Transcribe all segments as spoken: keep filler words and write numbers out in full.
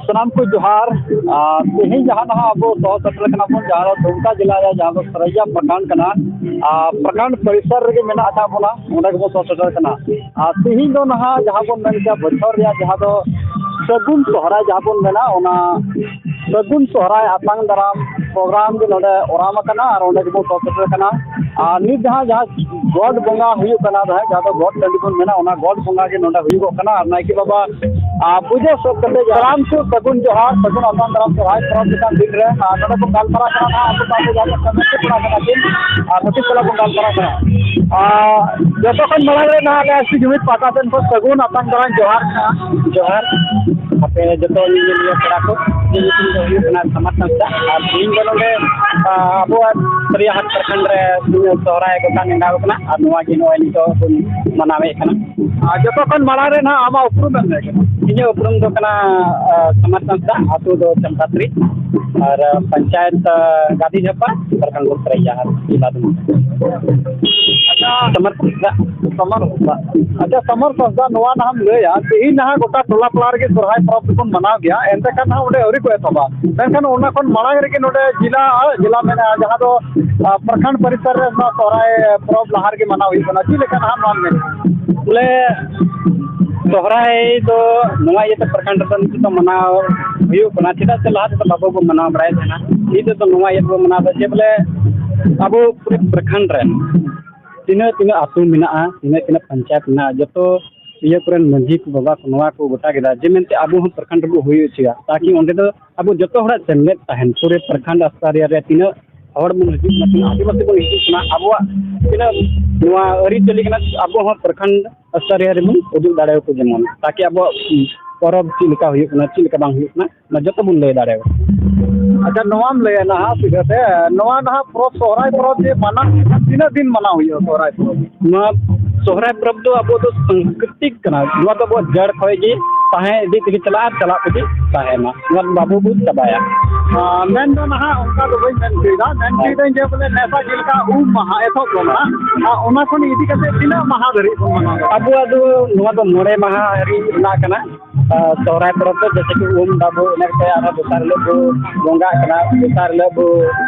ᱥᱟᱱᱟᱢ ᱠᱚ ᱡᱚᱦᱟᱨ᱾ ᱟᱨ ᱛᱮᱦᱮᱧ ᱡᱟᱦᱟᱸ ᱱᱟᱦᱟᱜ ᱟᱵᱚ ᱥᱚᱦᱚᱨ ᱥᱮᱴᱮᱨ ᱠᱟᱱᱟ ᱵᱚᱱ, ᱡᱟᱦᱟᱸ ᱫᱚ ᱫᱩᱢᱠᱟ ᱡᱮᱞᱟ ᱨᱮᱭᱟᱜ ᱡᱟᱦᱟᱸ ᱫᱚ ᱥᱟᱨᱟᱭᱟ ᱯᱨᱚᱠᱷᱚᱸᱰ ᱠᱟᱱᱟ, ᱟᱨ ᱯᱨᱚᱠᱷᱚᱸᱰ ᱯᱚᱨᱤᱥᱚᱨ ᱨᱮᱜᱮ ᱢᱮᱱᱟᱜ ᱟᱠᱟᱫ ᱵᱚᱱᱟ, ᱚᱸᱰᱮ ᱜᱮᱵᱚᱱ ᱥᱚᱦᱚᱨ ᱥᱮᱴᱮᱨ ᱠᱟᱱᱟ᱾ ᱟᱨ ᱛᱮᱦᱮᱧ ᱫᱚ ᱱᱟᱦᱟᱜ ᱡᱟᱦᱟᱸ ᱵᱚᱱ ᱢᱮᱱ ᱠᱮᱭᱟ ᱵᱚᱪᱷᱚᱨ ᱨᱮᱭᱟᱜ ᱡᱟᱦᱟᱸ ᱫᱚ ᱥᱟᱹᱜᱩᱱ ᱥᱚᱦᱨᱟᱭ ᱡᱟᱦᱟᱸ ᱵᱚᱱ ᱢᱮᱱᱟ, ᱚᱱᱟ ᱥᱟᱹᱜᱩᱱ ᱥᱚᱦᱨᱟᱭ ᱟᱛᱟᱝ ᱫᱟᱨᱟᱢ ᱯᱨᱳᱜᱨᱟᱢ ᱜᱮ ᱱᱚᱰᱮ ᱚᱨᱟᱢ ᱟᱠᱟᱱᱟ ᱟᱨ ᱚᱸᱰᱮ ᱜᱮᱵᱚᱱ ᱥᱚᱦᱚᱨ ᱥᱮᱴᱮᱨ ᱠᱟᱱᱟ᱾ ᱟᱨ ᱱᱤᱛ ᱡᱟᱦᱟᱸ, ᱡᱟᱦᱟᱸ ᱜᱚᱰ ᱵᱚᱸᱜᱟ ᱦᱩᱭᱩᱜ ᱠᱟᱱᱟ, ᱡᱟᱦᱟᱸ, ᱡᱟᱦᱟᱸ ᱫᱚ ᱜᱚᱰ ᱴᱟᱺᱰᱤ ᱵᱚᱱ ᱢᱮᱱᱟ, ᱚᱱᱟ ᱜᱚᱰ ᱵᱚᱸᱜᱟ ᱜᱮ ᱱᱚᱰᱮ ᱦᱩᱭᱩᱜᱚᱜ ᱠᱟᱱᱟ᱾ ᱟᱨ ᱱᱟᱭᱠᱮ ᱵᱟᱵᱟ, ᱟᱨ ᱯᱩᱡᱟᱹ ᱥᱟᱹᱛ ᱠᱟᱛᱮ ᱥᱟᱱᱟᱢ ᱠᱚ ᱥᱟᱹᱜᱩᱱ ᱡᱚᱦᱟᱨ, ᱥᱟᱹᱜᱩᱱ ᱟᱛᱟᱝ ᱫᱟᱨᱟᱢ ᱥᱚᱦᱨᱟᱭ ᱯᱚᱨᱚᱵᱽ ᱞᱮᱠᱟᱱ ᱫᱤᱱ ᱨᱮ᱾ ᱟᱨ ᱱᱚᱰᱮ ᱵᱚᱱ ᱜᱟᱞᱢᱟᱨᱟᱜ ᱠᱟᱱᱟ ᱱᱟᱦᱟᱜ ᱟᱵᱚ ᱥᱟᱶᱛᱮ ᱡᱟᱦᱟᱸ ᱞᱮᱠᱟ ᱢᱮᱱᱟᱜ ᱵᱚᱱᱟ ᱠᱟᱱᱟ ᱵᱚᱱ, ᱟᱨ ᱱᱚᱰᱮ ᱠᱚ ᱜᱟᱞᱢᱟᱨᱟᱜ ᱠᱟᱱᱟ᱾ ᱟᱨ ᱡᱚᱛᱚ ᱠᱷᱚᱱ ᱢᱟᱲᱟᱝ ᱨᱮ ᱱᱟᱦᱟᱜ ᱟᱞᱮ ᱮᱥ ᱴᱤ ᱡᱩᱢᱤᱫ ᱯᱟᱦᱴᱟ ᱥᱮᱱ ᱠᱷᱚᱱ ᱥᱟᱹᱜᱩᱱ ᱟᱛᱟᱝ ᱫᱟᱨᱟᱢ ᱡᱚᱦᱟᱨ᱾ ᱡᱚᱦᱟᱨ᱾ ᱟᱯᱮ ᱡᱚᱛᱚ ᱧᱮᱧᱮᱞᱤᱭᱟᱹ ᱯᱮᱲᱟ ᱠᱚ, ᱤᱧᱟᱹᱜ ᱧᱩᱛᱩᱢ ᱫᱚ ᱦᱩᱭᱩᱜ ᱠᱟᱱᱟ ᱥᱟᱢᱟᱨ ᱦᱟᱸᱥᱫᱟ᱾ ᱟᱨ ᱛᱮᱦᱮᱧ ᱫᱚ ᱱᱚᱰᱮ, ᱟ, ᱟᱵᱚᱣᱟᱜ ᱥᱟᱹᱨᱤᱭᱟᱹ ᱦᱟᱴ ᱯᱨᱚᱠᱷᱚᱸᱰ ᱨᱮ ᱥᱚᱦᱨᱟᱭ ᱜᱚᱴᱟ ᱱᱮᱰᱟᱣ ᱠᱟᱱᱟ᱾ ᱟᱨ ᱱᱚᱣᱟ ᱜᱮ ᱱᱚᱜᱼᱚᱭ ᱱᱤᱛᱚᱜ ᱵᱚᱱ ᱢᱟᱱᱟᱣᱮᱫ ᱠᱟᱱᱟ᱾ ᱟᱨ ᱡᱚᱛᱚ ᱠᱷᱚᱱ ᱢᱟᱲᱟᱝ ᱨᱮ ᱱᱟᱦᱟᱜ ᱟᱢᱟᱜ ᱩᱯᱨᱩᱢ ᱮᱢ ᱞᱟᱹᱭ ᱠᱮᱫᱟ? ᱤᱧᱟᱹᱜ ᱩᱯᱨᱩᱢ ᱫᱚ ᱠᱟᱱᱟ, ᱟ, ᱥᱟᱢᱟᱨ ᱦᱟᱸᱥᱫᱟ, ᱟᱹᱛᱩ ᱫᱚ ᱪᱟᱢᱯᱟᱛᱨᱤ, ᱟᱨ, ᱟ, ᱯᱚᱧᱪᱟᱭᱮᱛ, ᱟ, ᱜᱟᱫᱤ ᱡᱷᱟᱯᱟ, ᱯᱨᱚᱠᱷᱚᱸᱰ ᱫᱚ ᱥᱟᱹᱨᱟᱭᱟ ᱟᱨ ᱡᱮᱞᱟ ᱫᱚ ᱥᱟᱢᱟᱨ ᱦᱟᱸᱥᱫᱟ᱾ ᱥᱟᱢᱟᱨ ᱦᱟᱸᱥᱫᱟ᱾ ᱟᱪᱪᱷᱟ, ᱥᱟᱢᱟᱨ ᱦᱟᱸᱥᱫᱟ, ᱱᱚᱣᱟ ᱱᱟᱦᱟᱜ ᱮᱢ ᱞᱟᱹᱭᱟ, ᱛᱮᱦᱮᱧ ᱱᱟᱦᱟᱜ ᱜᱚᱴᱟ ᱴᱚᱞᱟ ᱯᱟᱲᱟ ᱨᱮᱜᱮ ᱥᱚᱦᱨᱟᱭ ᱯᱚᱨᱚᱵᱽ ᱫᱚᱵᱚᱱ ᱢᱟᱱᱟᱣ ᱜᱮᱭᱟ, ᱮᱱᱛᱮ ᱠᱷᱟᱱ ᱱᱟᱦᱟᱜ ᱚᱸᱰᱮ ᱟᱹᱣᱨᱤ ᱠᱚ ᱮᱛᱚᱦᱚᱵᱟ, ᱢᱮᱱᱠᱷᱟᱱ ᱚᱱᱟ ᱠᱷᱚᱱ ᱢᱟᱲᱟᱝ ᱨᱮᱜᱮ ᱱᱚᱰᱮ ᱡᱮᱞᱟ, ᱡᱮᱞᱟ ᱢᱮᱱᱟᱜᱼᱟ, ᱡᱟᱦᱟᱸ ᱫᱚ, ᱟ, ᱯᱨᱚᱠᱷᱚᱸᱰ ᱯᱚᱨᱤᱥᱚᱨ ᱨᱮ ᱱᱚᱣᱟ ᱥᱚᱦᱨᱟᱭ ᱯᱚᱨᱚᱵᱽ ᱞᱟᱦᱟ ᱨᱮᱜᱮ ᱢᱟᱱᱟᱣ ᱦᱩᱭᱩᱜ ᱠᱟᱱᱟ᱾ ᱪᱮᱫ ᱞᱮᱠᱟ ᱱᱟᱦᱟᱜ ᱱᱚᱣᱟ ᱢᱮᱱᱟᱜᱼᱟ? ᱵᱚᱞᱮ, ᱥᱚᱦᱨᱟᱭ ᱫᱚ ᱱᱚᱣᱟ ᱤᱭᱟᱹᱛᱮ ᱯᱨᱚᱠᱷᱚᱸᱰ ᱨᱮᱫᱚ ᱱᱤᱛᱚᱜ ᱫᱚ ᱢᱟᱱᱟᱣ ᱦᱩᱭᱩᱜ ᱠᱟᱱᱟ, ᱪᱮᱫᱟᱜ ᱥᱮ ᱞᱟᱦᱟ ᱛᱮᱫᱚ ᱵᱟᱵᱚ ᱵᱚᱱ ᱢᱟᱱᱟᱣ ᱵᱟᱲᱟᱭᱮᱫ ᱛᱟᱦᱮᱱᱟ᱾ ᱱᱤᱛᱚᱜ ᱫᱚ ᱱᱚᱣᱟ ᱤᱭᱟᱹ ᱛᱮᱵᱚ ᱢᱟᱱᱟᱣ ᱮᱫᱟ ᱡᱮ ᱵᱚᱞᱮ ᱟᱵᱚ ᱯᱩᱨᱟᱹ ᱯᱨᱚᱠᱷᱚᱸᱰ ᱨᱮᱱ ᱛᱤᱱᱟᱹᱜ, ᱛᱤᱱᱟᱹᱜ ᱟᱹᱛᱩ ᱢᱮᱱᱟᱜᱼᱟ, ᱛᱤᱱᱟᱹᱜ, ᱛᱤᱱᱟᱹᱜ ᱯᱚᱧᱪᱟᱭᱮᱛ ᱢᱮᱱᱟᱜᱼᱟ, ᱡᱚᱛᱚ ᱤᱭᱟᱹ ᱠᱚᱨᱮᱱ ᱢᱟᱹᱡᱷᱤ ᱠᱚ ᱵᱟᱵᱟ ᱠᱚ ᱱᱚᱣᱟ ᱠᱚ ᱜᱚᱴᱟ ᱠᱮᱫᱟ ᱡᱮ ᱢᱮᱱᱛᱮ ᱟᱵᱚ ᱦᱚᱸ ᱯᱨᱚᱠᱷᱚᱸᱰ ᱨᱮᱵᱚ ᱦᱩᱭ ᱦᱚᱪᱚᱭᱟ, ᱛᱟᱠᱤ ᱚᱸᱰᱮ ᱫᱚ ᱟᱵᱚ ᱡᱚᱛᱚ ᱦᱚᱲᱟᱜ ᱥᱮᱢᱞᱮᱫ ᱛᱟᱦᱮᱱ, ᱯᱩᱨᱟᱹ ᱯᱨᱚᱠᱷᱚᱸᱰ ᱥᱛᱚᱨᱤᱭᱟ ᱨᱮ ᱛᱤᱱᱟᱹᱜ ᱦᱚᱲ ᱵᱚᱱ ᱦᱤᱡᱩᱜ ᱠᱟᱱᱟ, ᱛᱤᱱᱟᱹᱜ ᱟᱹᱫᱤᱵᱟᱹᱥᱤ ᱵᱚᱱ ᱦᱤᱡᱩᱜ ᱠᱟᱱᱟ, ᱟᱵᱚᱣᱟᱜ ᱛᱤᱱᱟᱹᱜ ᱱᱚᱣᱟ ᱟᱹᱨᱤᱪᱟᱹᱞᱤ ᱠᱟᱱᱟ, ᱟᱵᱚ ᱦᱚᱸ ᱯᱨᱚᱠᱷᱚᱸᱰ ᱥᱛᱚᱨᱤᱭᱟ ᱨᱮᱵᱚᱱ ᱩᱫᱩᱜ ᱫᱟᱲᱮᱭᱟᱠᱚ, ᱡᱮᱢᱚᱱ ᱛᱟᱠᱤ ᱟᱵᱚᱣᱟᱜ ᱯᱚᱨᱚᱵᱽ ᱪᱮᱫ ᱞᱮᱠᱟ ᱦᱩᱭᱩᱜ ᱠᱟᱱᱟ, ᱪᱮᱫ ᱞᱮᱠᱟ ᱵᱟᱝ ᱦᱩᱭᱩᱜ ᱠᱟᱱᱟ, ᱚᱱᱟ ᱡᱚᱛᱚ ᱵᱚᱱ ᱞᱟᱹᱭ ᱫᱟᱲᱮᱭᱟᱜᱼᱟ᱾ ᱟᱪᱪᱷᱟ, ᱱᱚᱣᱟᱢ ᱞᱟᱹᱭᱟ ᱱᱟᱦᱟᱜ ᱥᱤᱫᱷᱟᱹ ᱛᱮ, ᱱᱚᱣᱟ ᱱᱟᱦᱟᱜ ᱯᱚᱨᱚᱵᱽ, ᱥᱚᱦᱨᱟᱭ ᱯᱚᱨᱚᱵᱽ ᱡᱮ ᱢᱟᱱᱟᱣ ᱦᱩᱭᱩᱜᱼᱟ, ᱛᱤᱱᱟᱹᱜ ᱫᱤᱱ ᱢᱟᱱᱟᱣ ᱦᱩᱭᱩᱜᱼᱟ ᱥᱚᱦᱨᱟᱭ ᱯᱚᱨᱚᱵᱽ? ᱱᱚᱣᱟ ᱥᱚᱦᱨᱟᱭ ᱯᱚᱨᱚᱵᱽ ᱫᱚ ᱟᱵᱚ ᱫᱚ ᱥᱟᱝᱥᱠᱨᱤᱛᱤᱠ ᱠᱟᱱᱟ, ᱱᱚᱣᱟ ᱫᱚ ᱟᱵᱚᱣᱟᱜ ᱡᱟᱲ ᱠᱷᱚᱱ ᱜᱮ ᱛᱟᱦᱮᱸ ᱤᱫᱤ ᱛᱮᱜᱮ ᱪᱟᱞᱟᱜᱼᱟ ᱟᱨ ᱪᱟᱞᱟᱜ ᱛᱮᱜᱮ ᱛᱟᱦᱮᱱᱟ, ᱚᱱᱟ ᱫᱚ ᱵᱟᱵᱚ ᱵᱩᱡᱽ ᱪᱟᱵᱟᱭᱟ᱾ ᱟᱨ ᱢᱮᱱ ᱫᱚ ᱱᱟᱦᱟᱜ ᱚᱱᱠᱟ ᱫᱚ ᱵᱟᱹᱧ ᱢᱮᱱ ᱦᱚᱪᱚᱭᱮᱫᱟ, ᱢᱮᱱ ᱦᱚᱪᱚᱭᱮᱫᱟᱹᱧ ᱡᱮ ᱵᱚᱞᱮ ᱱᱮᱥᱟ ᱪᱮᱫ ᱞᱮᱠᱟ ᱩᱢ ᱢᱟᱦᱟ ᱮᱛᱚᱦᱚᱵ ᱞᱮᱱᱟ, ᱟᱨ ᱚᱱᱟ ᱠᱷᱚᱱ ᱤᱫᱤ ᱠᱟᱛᱮ ᱛᱤᱱᱟᱹᱜ ᱢᱟᱦᱟ ᱫᱷᱟᱹᱨᱤᱡ ᱵᱚᱱ ᱢᱟᱱᱟᱣ ᱮᱫᱟ? ᱟᱵᱚᱣᱟᱜ ᱫᱚ ᱱᱚᱣᱟ ᱫᱚ ᱢᱚᱬᱮ ᱢᱟᱦᱟ ᱦᱟᱹᱨᱤᱡ ᱨᱮᱱᱟᱜ ᱠᱟᱱᱟ᱾ ᱟᱨ ᱥᱚᱦᱨᱟᱭ ᱯᱚᱨᱚᱵᱽ ᱫᱚ ᱡᱮᱭᱥᱮ ᱠᱤ ᱩᱢ ᱫᱟᱵᱚ, ᱤᱱᱟᱹ ᱠᱟᱛᱮ ᱟᱨᱦᱚᱸ ᱫᱚᱥᱟᱨ ᱦᱤᱞᱳᱜ ᱵᱚ ᱵᱚᱸᱜᱟᱜ ᱠᱟᱱᱟ, ᱫᱚᱥᱟᱨ ᱦᱤᱞᱳᱜ ᱵᱚ,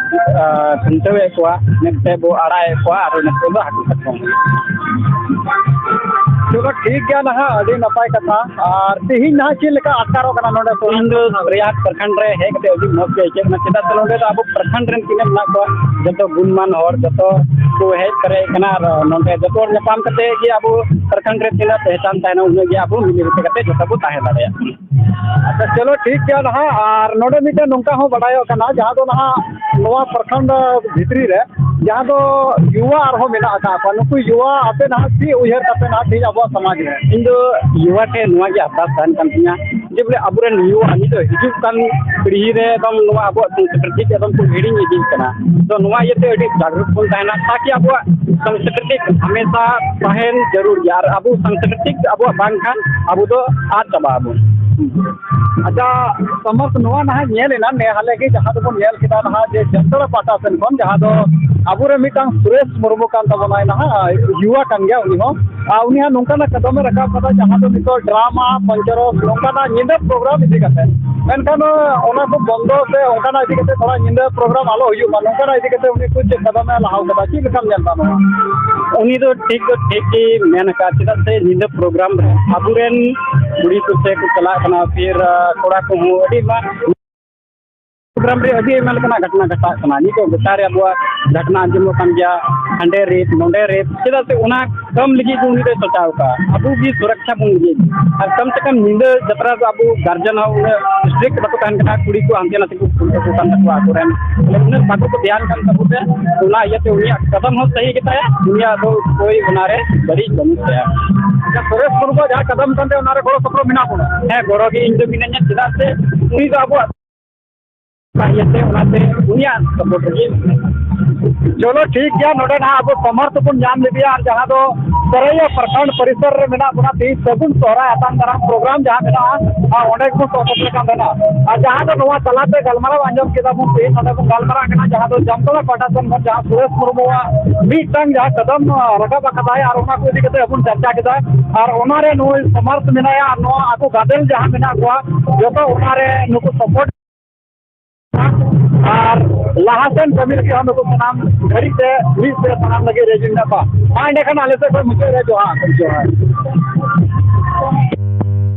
ᱟᱨ, ᱠᱷᱩᱱᱴᱟᱹᱣᱮᱫ ᱠᱚᱣᱟ, ᱤᱱᱟᱹ ᱠᱟᱛᱮ ᱵᱚ ᱟᱲᱟᱜᱮᱫ ᱠᱚᱣᱟ, ᱟᱨ ᱤᱱᱟᱹ ᱠᱚᱫᱚ ᱦᱟᱹᱠᱩ ᱠᱟᱴᱠᱚᱢ᱾ ᱪᱚᱞᱚ, ᱴᱷᱤᱠ ᱜᱮᱭᱟ ᱱᱟᱦᱟᱜ, ᱟᱹᱰᱤ ᱱᱟᱯᱟᱭ ᱠᱟᱛᱷᱟ᱾ ᱟᱨ ᱛᱮᱦᱮᱧ ᱱᱟᱦᱟᱜ ᱪᱮᱫ ᱞᱮᱠᱟ ᱟᱴᱠᱟᱨᱚᱜ ᱠᱟᱱᱟ ᱱᱚᱰᱮ ᱫᱚ? ᱤᱧ ᱫᱚ ᱨᱮᱭᱟᱜ ᱯᱨᱚᱠᱷᱚᱸᱰ ᱨᱮ ᱦᱮᱡ ᱠᱟᱛᱮ ᱟᱹᱰᱤ ᱢᱚᱡᱽ ᱜᱮ ᱟᱹᱭᱠᱟᱹᱜ ᱠᱟᱱᱟ, ᱪᱮᱫᱟᱜ ᱥᱮ ᱱᱚᱰᱮ ᱫᱚ ᱟᱵᱚ ᱯᱨᱚᱠᱷᱚᱸᱰ ᱨᱮᱱ ᱛᱤᱱᱟᱹᱜ ᱢᱮᱱᱟᱜ ᱠᱚᱣᱟ, ᱡᱚᱛᱚ ᱜᱩᱱᱢᱟᱱ ᱦᱚᱲ, ᱡᱚᱛᱚ ᱠᱚ ᱦᱮᱡ ᱯᱮᱨᱮᱡ ᱠᱟᱱᱟ᱾ ᱟᱨ ᱱᱚᱰᱮ ᱡᱚᱛᱚ ᱦᱚᱲ ᱧᱟᱯᱟᱢ ᱠᱟᱛᱮ ᱜᱮ ᱟᱵᱚ ᱯᱨᱚᱠᱷᱚᱸᱰ ᱨᱮ ᱛᱤᱱᱟᱹᱜ ᱯᱮᱦᱪᱟᱱ ᱛᱟᱦᱮᱱᱟ, ᱩᱱᱟᱹᱜ ᱜᱮ ᱟᱵᱚ ᱢᱤᱞᱮ ᱢᱤᱥᱮ ᱠᱟᱛᱮ ᱡᱚᱛᱚ ᱵᱚ ᱛᱟᱦᱮᱸ ᱫᱟᱲᱮᱭᱟᱜᱼᱟ᱾ ᱟᱪᱪᱷᱟ, ᱪᱚᱞᱚ, ᱴᱷᱤᱠ ᱜᱮᱭᱟ ᱱᱟᱦᱟᱜ᱾ ᱟᱨ ᱱᱚᱰᱮ ᱢᱤᱫᱴᱮᱱ ᱱᱚᱝᱠᱟ ᱦᱚᱸ ᱵᱟᱰᱟᱭᱚᱜ ᱠᱟᱱᱟ, ᱡᱟᱦᱟᱸ ᱫᱚ ᱱᱟᱦᱟᱜ ᱱᱚᱣᱟ ᱯᱨᱚᱠᱷᱚᱸᱰ ᱵᱷᱤᱛᱨᱤ ᱨᱮ ᱡᱟᱦᱟᱸ ᱫᱚ ᱭᱩᱣᱟ ᱟᱨᱦᱚᱸ ᱢᱮᱱᱟᱜ ᱟᱠᱟᱫ ᱠᱚᱣᱟ, ᱱᱩᱠᱩ ᱭᱩᱣᱟ ᱟᱯᱮ ᱱᱟᱦᱟᱜ ᱪᱮᱫ ᱩᱭᱦᱟᱹᱨ ᱛᱟᱯᱮ ᱱᱟᱦᱟᱜ ᱛᱮᱦᱮᱧ ᱟᱵᱚᱣᱟᱜ ᱥᱚᱢᱟᱡᱽ ᱨᱮ? ᱤᱧ ᱫᱚ ᱭᱩᱣᱟ ᱴᱷᱮᱱ ᱱᱚᱣᱟ ᱜᱮ ᱟᱨᱫᱟᱥ ᱛᱟᱦᱮᱱ ᱠᱟᱱ ᱛᱤᱧᱟ, ᱡᱮ ᱵᱚᱞᱮ ᱟᱵᱚᱨᱮᱱ ᱭᱩᱣᱟ ᱱᱤᱛᱚᱜ ᱦᱤᱡᱩᱜ ᱠᱟᱱ ᱯᱤᱲᱦᱤ ᱨᱮ ᱮᱠᱫᱚᱢ ᱱᱚᱣᱟ ᱟᱵᱚᱣᱟᱜ ᱥᱚᱝᱥᱠᱨᱤᱛᱤ ᱮᱠᱫᱚᱢ ᱠᱚ ᱦᱤᱲᱤᱧ ᱤᱫᱤᱭᱮᱫ ᱠᱟᱱᱟ᱾ ᱛᱚ ᱱᱚᱣᱟ ᱤᱭᱟᱹᱛᱮ ᱟᱹᱰᱤ ᱡᱟᱜᱽᱨᱩᱠ ᱵᱚᱱ ᱛᱟᱦᱮᱱᱟ, ᱛᱟᱠᱤ ᱟᱵᱚᱣᱟᱜ ᱥᱚᱝᱥᱠᱨᱤᱛᱤ ᱦᱟᱢᱮᱥᱟ ᱛᱟᱦᱮᱱ ᱡᱟᱹᱨᱩᱲ ᱜᱮᱭᱟ, ᱟᱨ ᱟᱵᱚ ᱥᱚᱝᱥᱠᱨᱤᱛᱤ ᱟᱵᱚᱣᱟᱜ ᱵᱟᱝᱠᱷᱟᱱ ᱟᱵᱚ ᱫᱚ ᱟᱫ ᱪᱟᱵᱟᱜ ᱟᱵᱚᱱ᱾ ᱟᱪᱪᱷᱟ, ᱥᱚᱢᱚᱥ ᱱᱚᱣᱟ ᱱᱟᱦᱟᱜ ᱧᱮᱞ ᱮᱱᱟ, ᱱᱮ ᱦᱟᱞᱮ ᱜᱮ ᱡᱟᱦᱟᱸ ᱫᱚᱵᱚᱱ ᱧᱮᱞ ᱠᱮᱫᱟ ᱱᱟᱦᱟᱜ, ᱡᱮ ᱡᱟᱢᱛᱟᱲᱟ ᱯᱟᱦᱴᱟ ᱥᱮᱱ ᱠᱷᱚᱱ ᱡᱟᱦᱟᱸ ᱫᱚ ᱟᱵᱚᱨᱮᱱ ᱢᱤᱫᱴᱟᱝ ᱥᱩᱨᱮᱥ ᱢᱩᱨᱢᱩ ᱠᱟᱱ ᱛᱟᱵᱚᱱᱟᱭ ᱱᱟᱦᱟᱜ, ᱭᱩᱣᱟ ᱠᱟᱱ ᱜᱮᱭᱟ ᱩᱱᱤ ᱦᱚᱸ᱾ ᱟᱨ ᱩᱱᱤ ᱦᱚᱸ ᱱᱚᱝᱠᱟᱱᱟᱜ ᱠᱟᱫᱚᱢᱮ ᱨᱟᱠᱟᱵ ᱠᱟᱫᱟ, ᱡᱟᱦᱟᱸ ᱫᱚ ᱱᱤᱛᱚᱜ ᱰᱨᱟᱢᱟ, ᱯᱚᱧᱪᱚᱨᱚᱥ, ᱱᱚᱝᱠᱟᱱᱟᱜ ᱧᱤᱫᱟᱹ ᱯᱨᱳᱜᱨᱟᱢ ᱤᱫᱤ ᱠᱟᱛᱮ᱾ ᱢᱮᱱᱠᱷᱟᱱ ᱚᱱᱟ ᱠᱚ ᱵᱚᱱᱫᱚ ᱥᱮ ᱚᱱᱠᱟᱱᱟᱜ ᱤᱫᱤ ᱠᱟᱛᱮ ᱛᱷᱚᱲᱟ ᱧᱤᱫᱟᱹ ᱯᱨᱳᱜᱨᱟᱢ ᱟᱞᱚ ᱦᱩᱭᱩᱜ ᱢᱟ, ᱱᱚᱝᱠᱟᱱᱟᱜ ᱤᱫᱤ ᱠᱟᱛᱮ ᱩᱱᱤ ᱠᱚ ᱪᱮᱫ ᱠᱟᱫᱚᱢᱮ ᱞᱟᱦᱟᱣ ᱠᱟᱫᱟ, ᱪᱮᱫ ᱞᱮᱠᱟᱢ ᱧᱮᱞ ᱮᱫᱟ ᱱᱚᱣᱟ? ᱩᱱᱤ ᱫᱚ ᱴᱷᱤᱠ ᱫᱚ ᱴᱷᱤᱠ ᱜᱮ ᱢᱮᱱ ᱟᱠᱟᱫ, ᱪᱮᱫᱟᱜ ᱥᱮ ᱧᱤᱫᱟᱹ ᱯᱨᱳᱜᱨᱟᱢ ᱨᱮ ᱟᱵᱚᱨᱮᱱ ᱠᱩᱲᱤ ᱠᱚ ᱥᱮ ᱠᱚ ᱪᱟᱞᱟᱜ ᱠᱟᱱᱟ, ᱯᱷᱤᱨ, ᱟ, ᱠᱚᱲᱟ ᱠᱚᱦᱚᱸ ᱟᱹᱰᱤ ᱟᱭᱢᱟ ᱯᱨᱳᱜᱨᱟᱢ ᱨᱮ ᱟᱹᱰᱤ ᱟᱭᱢᱟ ᱞᱮᱠᱟᱱᱟᱜ ᱜᱷᱚᱴᱚᱱᱟ ᱜᱷᱚᱴᱟᱜ ᱠᱟᱱᱟ᱾ ᱱᱤᱛᱚᱜ ᱜᱚᱴᱟ ᱨᱮ ᱟᱵᱚᱣᱟᱜ ᱜᱷᱚᱴᱚᱱᱟ ᱟᱸᱡᱚᱢᱚᱜ ᱠᱟᱱ ᱜᱮᱭᱟ, ᱦᱟᱸᱰᱮ ᱨᱮᱯ, ᱱᱚᱸᱰᱮ ᱨᱮᱯ᱾ ᱪᱮᱫᱟᱜ ᱥᱮ ᱚᱱᱟ ᱠᱚᱢ ᱞᱟᱹᱜᱤᱫ ᱜᱮ ᱩᱱᱤ ᱫᱚᱭ ᱥᱚᱪᱟᱣ ᱠᱟᱜᱼᱟ, ᱟᱵᱚ ᱜᱮ ᱥᱩᱨᱚᱠᱠᱷᱟ ᱵᱚᱱ ᱞᱟᱹᱜᱤᱫ᱾ ᱟᱨ ᱠᱚᱢ ᱥᱮ ᱠᱚᱢ ᱧᱤᱫᱟᱹ ᱡᱟᱛᱨᱟ ᱫᱚ ᱟᱵᱚ ᱜᱟᱨᱡᱮᱱ ᱦᱚᱸ ᱩᱱᱟᱹᱜ ᱥᱴᱨᱤᱠᱴ ᱵᱟᱠᱚ ᱛᱟᱦᱮᱱ ᱠᱟᱱᱟ, ᱠᱩᱲᱤ ᱠᱚ ᱦᱟᱱᱛᱮ ᱱᱟᱛᱮ ᱠᱚ ᱠᱩᱞ ᱠᱟᱠᱚ ᱠᱟᱱ ᱛᱟᱠᱚᱣᱟ ᱟᱠᱚᱨᱮᱱ, ᱵᱚᱞᱮ ᱩᱱᱟᱹᱜ ᱵᱟᱠᱚ ᱫᱷᱮᱭᱟᱱ ᱠᱟᱱ ᱛᱟᱠᱚ ᱛᱮ, ᱚᱱᱟ ᱤᱭᱟᱹᱛᱮ ᱩᱱᱤᱭᱟᱜ ᱠᱟᱫᱚᱢ ᱦᱚᱸ ᱥᱟᱹᱦᱤ ᱜᱮᱛᱟᱭᱟ, ᱩᱱᱤᱭᱟᱜ ᱫᱚ ᱠᱳᱭ ᱚᱱᱟᱨᱮ ᱵᱟᱹᱲᱤᱡ ᱵᱟᱹᱱᱩᱜ ᱛᱟᱭᱟ᱾ ᱟᱪᱪᱷᱟ, ᱥᱩᱨᱮᱥ ᱢᱩᱨᱢᱩ ᱡᱟᱦᱟᱸ ᱠᱟᱫᱚᱢ ᱠᱟᱱ ᱛᱟᱭᱟ, ᱚᱱᱟᱨᱮ ᱜᱚᱲᱚ ᱥᱚᱯᱚᱦᱚᱫ ᱢᱮᱱᱟᱜ ᱵᱚᱱᱟ? ᱦᱮᱸ, ᱜᱚᱲᱚ ᱜᱮ ᱤᱧ ᱫᱚ ᱢᱤᱱᱟᱹᱧᱟ, ᱪᱮᱫᱟᱜ ᱥᱮ ᱩᱱᱤ ᱫᱚ ᱟᱵᱚᱣᱟᱜ ᱤᱭᱟᱹᱛᱮ ᱚᱱᱟᱛᱮ ᱩᱱᱤᱭᱟᱜ ᱥᱟᱯᱳᱨᱴ ᱨᱮᱜᱮ᱾ ᱪᱚᱞᱚ ᱴᱷᱤᱠ ᱜᱮᱭᱟ, ᱱᱚᱰᱮ ᱱᱟᱦᱟᱜ ᱟᱵᱚ ᱥᱚᱢᱟᱨᱛᱷᱚ ᱵᱚᱱ ᱧᱟᱢ ᱞᱮᱫᱮᱭᱟ, ᱟᱨ ᱡᱟᱦᱟᱸ ᱫᱚ ᱥᱚᱨᱟᱭᱟ ᱯᱨᱚᱠᱷᱚᱸᱰ ᱯᱚᱨᱤᱥᱚᱨ ᱨᱮ ᱢᱮᱱᱟᱜ ᱵᱚᱱᱟ, ᱛᱮᱦᱤᱧ ᱥᱟᱹᱜᱩᱱ ᱥᱚᱦᱨᱟᱭ ᱟᱛᱟᱝ ᱫᱟᱨᱟᱢ ᱯᱨᱳᱜᱨᱟᱢ ᱡᱟᱦᱟᱸ ᱢᱮᱱᱟᱜᱼᱟ, ᱟᱨ ᱚᱸᱰᱮ ᱜᱮᱵᱚᱱ ᱥᱚᱦᱚᱨ ᱥᱮᱴᱮᱨ ᱠᱟᱱ ᱛᱟᱦᱮᱱᱟ᱾ ᱟᱨ ᱡᱟᱦᱟᱸ ᱫᱚ ᱱᱚᱣᱟ ᱛᱟᱞᱟᱛᱮ ᱜᱟᱞᱢᱟᱨᱟᱣ ᱟᱸᱡᱚᱢ ᱠᱮᱫᱟ ᱵᱚᱱ, ᱛᱮᱦᱤᱧ ᱱᱚᱰᱮ ᱵᱚᱱ ᱜᱟᱞᱢᱟᱨᱟᱜ ᱠᱟᱱᱟ, ᱡᱟᱦᱟᱸ ᱫᱚ ᱡᱟᱢᱛᱟᱲᱟ ᱯᱟᱦᱴᱟ ᱥᱮᱱ ᱠᱷᱚᱱ ᱡᱟᱦᱟᱸ ᱥᱩᱨᱮᱥ ᱢᱩᱨᱢᱩᱣᱟᱜ ᱢᱤᱫᱴᱟᱝ ᱡᱟᱦᱟᱸ ᱠᱟᱫᱟᱢ ᱨᱟᱠᱟᱵ ᱟᱠᱟᱫᱟᱭ, ᱟᱨ ᱚᱱᱟ ᱠᱚ ᱤᱫᱤ ᱠᱟᱛᱮ ᱵᱚᱱ ᱪᱟᱨᱪᱟ ᱠᱮᱫᱟ᱾ ᱟᱨ ᱚᱱᱟᱨᱮ ᱱᱩᱭ ᱥᱚᱢᱟᱨᱛᱷ ᱢᱮᱱᱟᱭᱟ, ᱟᱨ ᱱᱚᱣᱟ ᱟᱠᱚ ᱜᱟᱫᱮᱞ ᱡᱟᱦᱟᱸ ᱢᱮᱱᱟᱜ ᱠᱚᱣᱟ, ᱡᱚᱛᱚ ᱚᱱᱟᱨᱮ ᱱᱩᱠᱩ ᱥᱟᱯᱳᱨᱴ ᱟᱨ ᱞᱟᱦᱟ ᱥᱮᱱ ᱠᱟᱹᱢᱤ ᱞᱟᱹᱜᱤᱫ ᱦᱚᱸ ᱱᱩᱠᱩ ᱥᱟᱱᱟᱢ ᱜᱷᱟᱹᱲᱤᱡ ᱛᱮ ᱢᱤᱫ ᱛᱮ ᱥᱟᱱᱟᱢ ᱞᱟᱹᱜᱤᱫ ᱨᱮᱡᱤ ᱢᱮᱱᱟᱜ ᱠᱚᱣᱟ᱾ ᱢᱟ ᱮᱸᱰᱮᱠᱷᱟᱱ ᱟᱞᱮ ᱥᱮᱫ ᱠᱷᱚᱱ ᱢᱩᱪᱟᱹᱫ ᱨᱮ ᱡᱚᱦᱟᱨ, ᱡᱚᱦᱟᱨ᱾